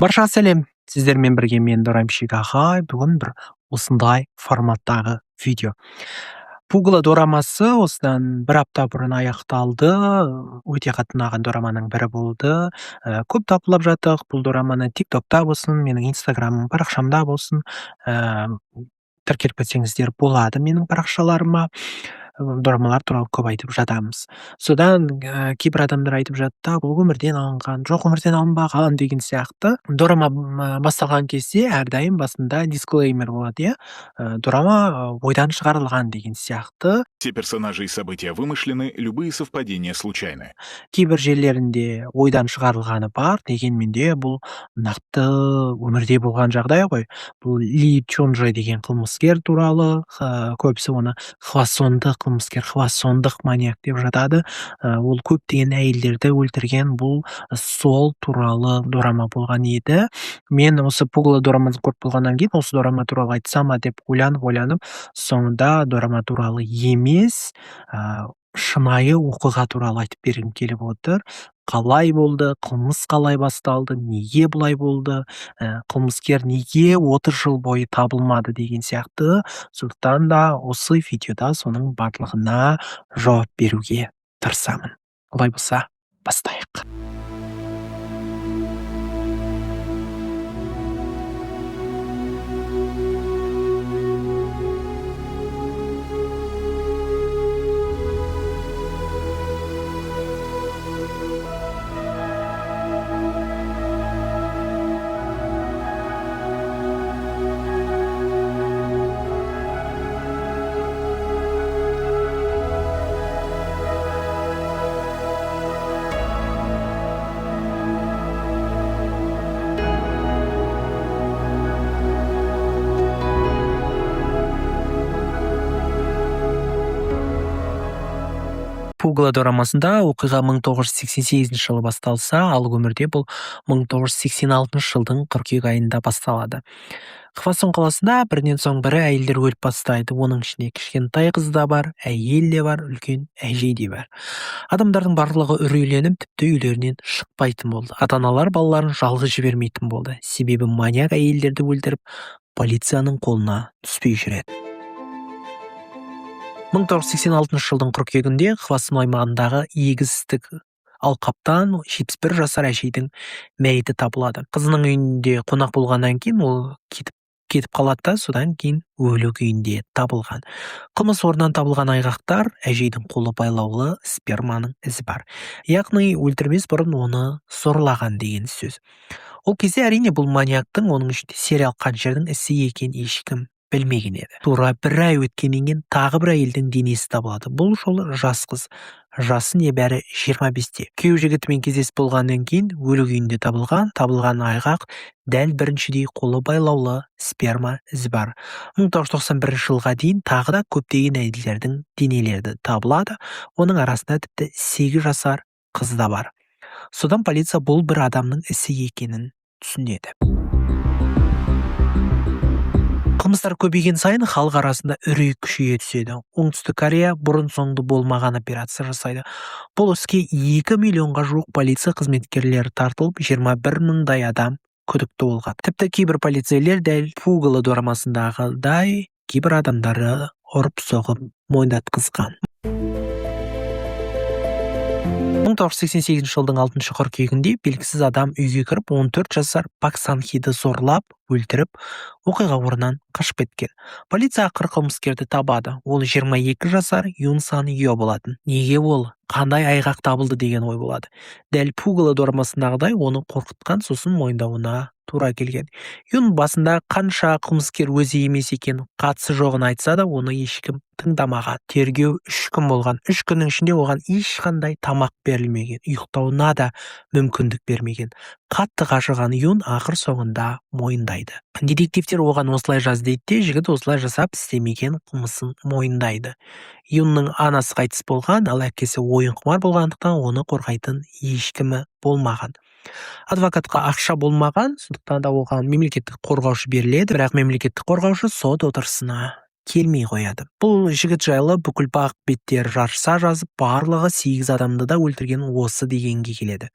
Баршаға сәлем! Сіздермен бірге мен, Дорамщик ағай. Бүгін бір осындай форматтағы видео. Пугало дорамасы осыдан бір апта бұрын аяқталды. Өте қатты ұнаған дораманың бірі болды. Көп талқылап жаттық бұл дораманы ТикТокта болсын, менің Инстаграм парақшамда болсын. Тіркеліп кетсеңіздер болады менің парақшаларыма. Дорамалар туралы көп айтып жатамыз. Содан кейбір адамдар айтып жатты: бұл өмірден алынған, жоқ, өмірден алынбаған деген сияқты. Дорама басталған кезде әрдайым басында дисклеймер болады, иә, дорама ойдан шығарылған деген сияқты. Все персонажи и события вымышлены, любые совпадения случайны. Кейбір жерлерінде ойдан шығарылғаны бар, дегенмен де бұл нақты өмірде болған жағдай ғой. Бұл Ли Чонжэ деген қылмыскер туралы, көбісі оны хвасондық қылмыскер, хвасондық маньяк деп жатады. Ол көптеген әйелдерді өлтірген, бұл сол туралы дорама болған еді. Мен осы Пугало дорамасын көріп болғаннан кейін осы дорама туралы айтсам ба деп ойланып, соңында дорама туралы емес, шынайы оқиға туралы айтып бергім келіп отыр. Қалай болды, қылмыс қалай басталды, неге бұлай болды, қылмыскер неге 30 жыл бойы табылмады деген сияқты. Сондықтан да осы видеода соның барлығына жауап беруге тырысамын. Олай болса, бастайық. Пугало дорамасында оқиға 1988 жылы басталса, ал өмірде бұл 1986 жылдың қыркүйек айында басталады. Хвасон қаласында бірінен соң бірі әйелдер өліп бастайды. Оның ішінде кішкентай қыз да бар, әйел де бар, үлкен әжей де бар. Адамдардың барлығы үрейленіп, тіпті үйлерінен шықпайтын болды. Ата-аналар балаларын жалғыз жібермейтін болды. Себебі маньяк әйелдерді өлтіріп, полицияның қолына түспей жүреді. 1986 жылдың қыркүйегінде Хвасон аймағындағы егістік алқаптан 71 жасар әжейдің мәйіті табылады. Қызының үйінде қонақ болғаннан кейін ол кетіп қалады да, содан кейін өлі күйінде табылған. Қылмыс орнынан табылған айғақтар: әжейдің қолы байлаулы, сперманың ізі бар. Яғни өлтірмес бұрын оны зорлаған деген сөз. Ол кезде, әрине, бұл маньяктың, оның ішінде сериал қаншердің ісі екенін ешкім білмеген еді. Тура бір ай өткеннен кейін тағы бір әйелдің денесі табылады. Бұл жолы жас қыз. Жасы небәрі 25-те. Күйеу жігітімен кездесіп болғаннан кейін өлі күйінде табылған. Табылған айғақ дәл біріншідей: қолы байлаулы, сперма ізі бар. 1991 жылға дейін тағы да көптеген әйелдердің денелері табылады. Оның арасында тіпті 8 жасар қыз да бар. Содан полиция бұл бір адамның ісі екенін түсінеді. Қылмыстар көбейген сайын халық арасында үрей күшейе түседі. Оңтүстік Корея бұрын соңды болмаған операция жасайды. Бұл іске 2 миллионға жуық полиция қызметкерлері тартылып, 21 мыңдай адам күдікті болған. Тіпті кейбір полицейлер дәл Пугало дорамасындағыдай кейбір адамдары ұрып соғып мойындатқызған. 1988 жылдың 6 қыркүйегінде белгісіз адам үйге кіріп, 14 жасар Пак Санхиді зорлап, өлтіріп, оқиға орнынан қашып кеткен. Полиция ақыры қылмыскерді табады. Ол 22 жасар Юн Сан Йо болатын. Неге ол, қандай айғақ табылды деген ой болады. Дәл Пугало дорамасындағыдай оны қорқытқан, сосын мойындауына тура келген. Юн басында қанша қылмыскер өзі емес екен, қатысы жоғын айтса да, оны ешкім тыңдамаған. Тергеу 3 күн болған. 3 күннің ішінде оған ешқандай тамақ берілмеген, ұйықтауына да мүмкіндік бермеген. Қатты қажыған Юн ақыр соңында мойындайды. Детективтер оған осылай жаз дейді де, жігіт осылай жасап, істемеген қылмысын мойындайды. Юнның анасы қайтыс болған, ал әкесі ойынқұмар болғандықтан, оны қорғайтын ешкімі болмаған. Адвокатқа ақша болмаған, сондықтан да оған мемлекеттік қорғаушы беріледі, бірақ мемлекеттік қорғаушы сот отырысына Келмей қояды. Бұл жігіт жайлы бүкіл БАҚ беттері жарыса жазып, барлығы сегіз адамды да өлтірген осы дегенге келеді.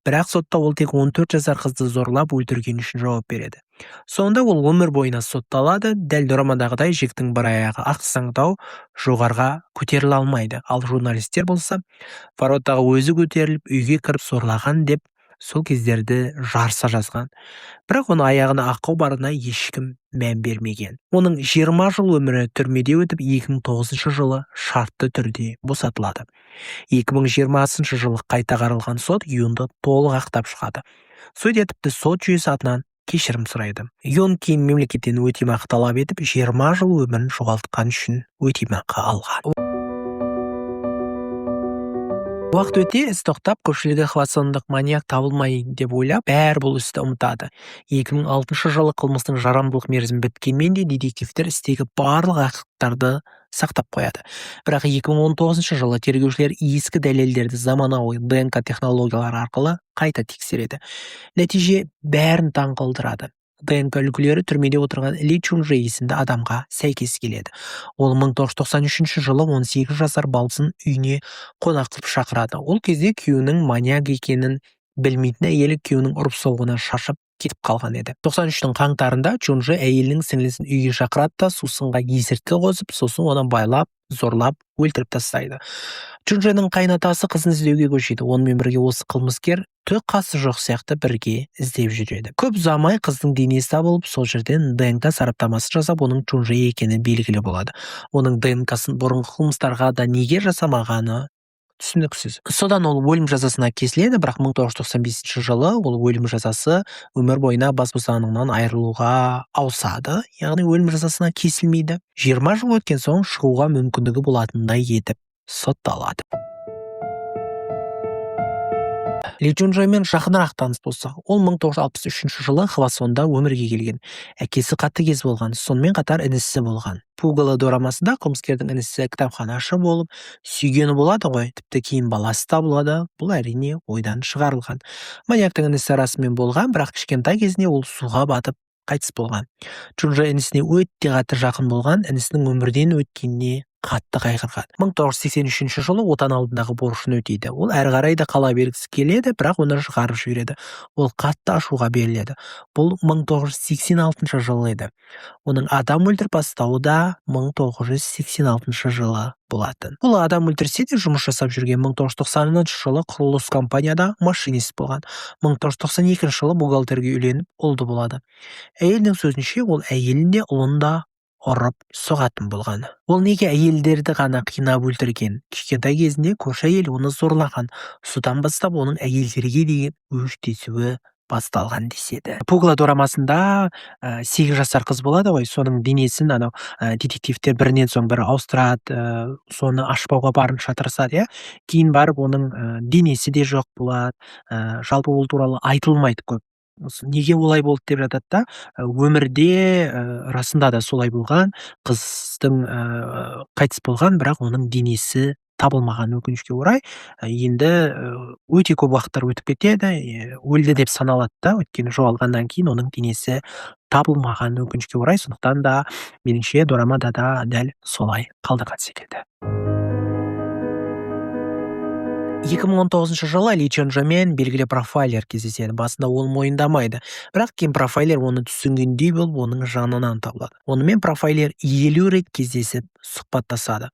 Бірақ сотта ол тек 14 жасар қызды зорлап өлтіргені үшін жауап береді. Соңында ол өмір бойына сотталады. Дәл дорамадағыдай, жігіттің бір аяғы ақсаңдау, жоғарға көтеріле алмайды. Ал журналистер болса, воротаға өзі көтеріліп, үйге кіріп зорлаған деп сол кездерді жарыса жазған. Бірақ оның аяғына ақау барына ешкім мән бермеген. Оның 20 жыл өмірі түрмеде өтіп, 2009 жылы шартты түрде босатылады. 2020 жылы қайта қаралған сот Юнды толық ақтап шығады. Судья тіпті сот жүйесі атынан кешірім сұрайды. Юн кейін мемлекеттен өтемақы талап етіп, 20 жыл өмірін жоғалтқан үшін өтемақы алған. Уақыт өте іс тоқтап, көпшілігі хвасондық маньяк табылмай деп ойлап, бәрі бұл істі ұмытады. 2006 жылы қылмыстың жарамдылық мерзімі біткенмен де, детективтер істегі барлық ақиқаттарды сақтап қояды. Бірақ 2019 жылы тергеушілер ескі дәлелдерді заманауи ДНК технологиялары арқылы қайта тексереді. Нәтиже бәрін таң қалдырады: ДНК үлгілері түрмеде отырған Ли Чунже есімді адамға сәйкес келеді. Ол 1993 жылы 18 жасар балдызын үйіне қонақ қылып шақырады. Ол кезде күйеуінің маньяк екенін білмейтін әйелі күйеуінің ұрып соғуынан шаршап кетіп қалған еді. 93-тің қаңтарында Чунже әйелінің сіңлісін үйге шақырады да, сусынға есірткі қосып, сосын оны байлап, зорлап өлтіріп тастайды. Чунженің қайнатасы қызын іздеуге көшеді. Онымен бірге осы қылмыскер түк қасы жоқ сияқты бірге іздеп жүреді. Көп ұзамай қыздың денесі табылып, сол жерден ДНК сараптамасы жасап, оның Чунже екені белгілі болады. Оның ДНК-сын бұрынғы қылмыстарға да неге жасамағаны түсініксіз. Содан ол өлім жазасына кесіледі. Бірақ 1995 жылы ол өлім жазасы өмір бойына бас бостандығынан айырылуға ауысады, яғни өлім жазасына кесілмейді. 20 жыл өткен соң шығуға мүмкіндігі болатындай етіп сотталады. Ли Чжунжэмен жақынырақ таныс болсақ, ол 1963 жылы Хвасонда өмірге келген. Әкесі қатыгез болған, сонымен қатар інісі болған. «Пугало» дорамасында қылмыскердің інісі кітапханашы болып, сүйгені болады ғой, тіпті кейін баласы табылады. Бұл, әрине, ойдан шығарылған. Маньяктың інісі расымен болған, бірақ кішкентай кезінде ол суға батып қайтыс болған. Чунжэ інісіне өте қатты жақын болған, інісінің өмірден өткеніне қатты қайғырған. 1983 жылы Отан алдындағы борышын өтейді. Ол әрі қарай да қала бергісі келеді, бірақ оны шығарып жібереді. Ол қатты ашуға беріледі. Бұл 1986 жыл еді. Оның адам өлтіріп бастауы да 1986 жылы болатын. Ол адам өлтірсе де, жұмыс жасап жүрген. 1990 жылы құрылыс компанияда машинист болған. 1992 жылы бухгалтерге үйленіп, ұлды болады. Әйелінің сөзінше, ол әйелін де, ұлын да ұрып соғатын болған. Ол неге әйелдерді ғана қинап өлтірген? Кішкентай кезінде көрші әйел оны зорлаған. Содан бастап оның әйелдерге деген өштесуі басталған деседі. «Пугало» дорамасында 8 жасар қыз болады ғой, соның денесін анау детективтер бірінен соң бірі ауыстырады, соны ашпауға барынша тырысады, иә. Кейін барып оның денесі де жоқ болады. Жалпы ол туралы айтылмайды көп. Неге олай болды деп жатады да. Өмірде расында да солай болған. Қыздың қайтыс болған, бірақ оның денесі табылмаған, өкінішке орай. Енді өте көп уақыттар өтіп кетеді, өлді деп саналады да, өйткені жоғалғаннан кейін оның денесі табылмаған, өкінішке орай. Сондықтан да, меніңше, дорамада да дәл солай қалдырған секілді. 2019 жылы Ли Чонжомен белгілі профайлер кездеседі. Басында ол мойындамайды, бірақ кейін профайлер оны түсінгендей болып, оның жанынан табылады. Онымен профайлер 50 рет кездесіп, сұхбаттасады.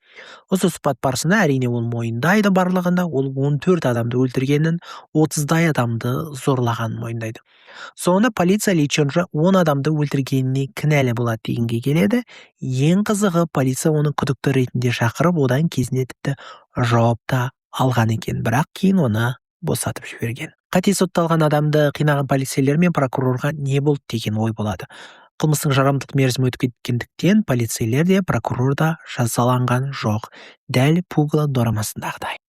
Осы сұхбат барысында, әрине, ол мойындайды барлығында. Ол 14 адамды өлтіргенін, 30-дай адамды зорлағанын мойындайды. Соңында полиция Ли Чонжо 10 адамды өлтіргеніне кінәлі болады дегенге келеді. Ең қызығы, полиция оны күдікті ретінде шақырып, одан кезінде тіпті жауап та алған екен, бірақ кейін оны босатып жіберген. Қате сотталған адамды қинаған полицейлер мен прокурорға не болды деген ой болады. Қылмыстың жарамдылық мерзімі өтіп кеткендіктен, полицейлер де, прокурор да жазаланған жоқ, дәл «Пугало» дорамасындағыдай.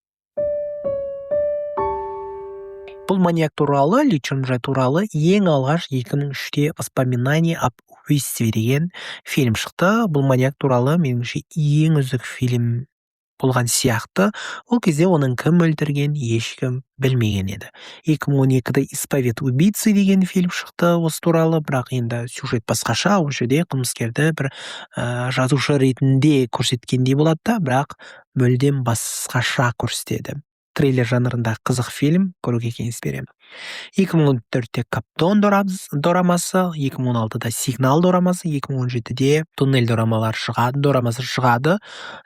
Бұл маньяк туралы, Ли Чонжэ туралы ең алғаш 2003-те «Воспоминания об убийстве» деген фильм шықты. Бұл маньяк туралы, меніңше, ең үздік фильм Болған сияқты. Ол кезде оның кім өлтіргенін ешкім білмеген еді. 2012-де «Исповедь убийцы» деген фильм шықты осы туралы, бірақ енді сюжет басқаша. Ол жерде қылмыскерді бір жазушы ретінде көрсеткендей болады да, бірақ мүлдем басқаша көрсетеді. Триллер жанрында қызық фильм, көруге кеңес беремін. 2014-те «Каптон» дорамасы, 2016-да «Сигнал» дорамасы, 2017-де «Туннель» дорамалары шығады, дорамасы шығады.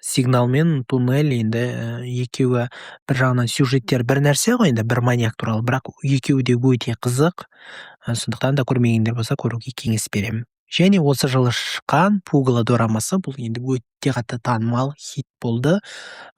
«Сигнал» мен «Туннель» енді екеуі бір жағынан сюжеттері бір нәрсе ғой енді, бір маньяк туралы, бірақ екеуі де өте қызық. Сондықтан да көрмегендер болса, көруге кеңес беремін. Және осы жылы шыққан «Пугало» дорамасы, бұл енді өте қатты танымал хит болды.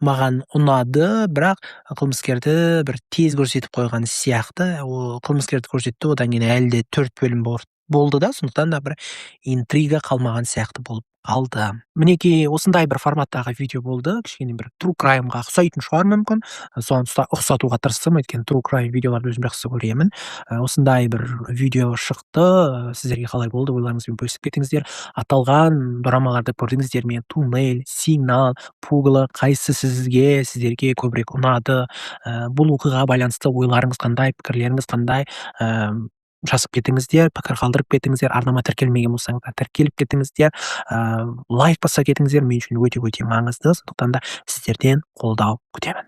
Маған ұнады, бірақ қылмыскерді бір тез көрсетіп қойған сияқты. Ол қылмыскерді көрсетті, одан кейін әлі де төрт бөлім болды да, сондықтан да бір интрига қалмаған сияқты болып қалды. Мінекей, осындай бір форматтағы видео болды. Кішкене бір true crime-ға ұқсайтын шығар мүмкін, соған ұқсатуға тырыстым, өйткені true crime видеоларды өзім жақсы көремін. Осындай бір видео шықты. Сіздерге қалай болды, ойларыңызбен бөлісіп кетіңіздер. Аталған дорамаларды көрдіңіздер ме? «Туннель», «Сигнал», «Пугало», қайсысы сіздерге көбірек ұнады? Бұл оқиғаға байланысты ойларыңыз қандай, пікірлеріңіз қандай? Жазып кетіңіздер, пікір қалдырып кетіңіздер. Арнама тіркелмеген болсаңыздар, тіркеліп кетіңіздер, лайк баса кетіңіздер. Мен үшін өте өте маңызды, сондықтан да сіздерден қолдау күтемін.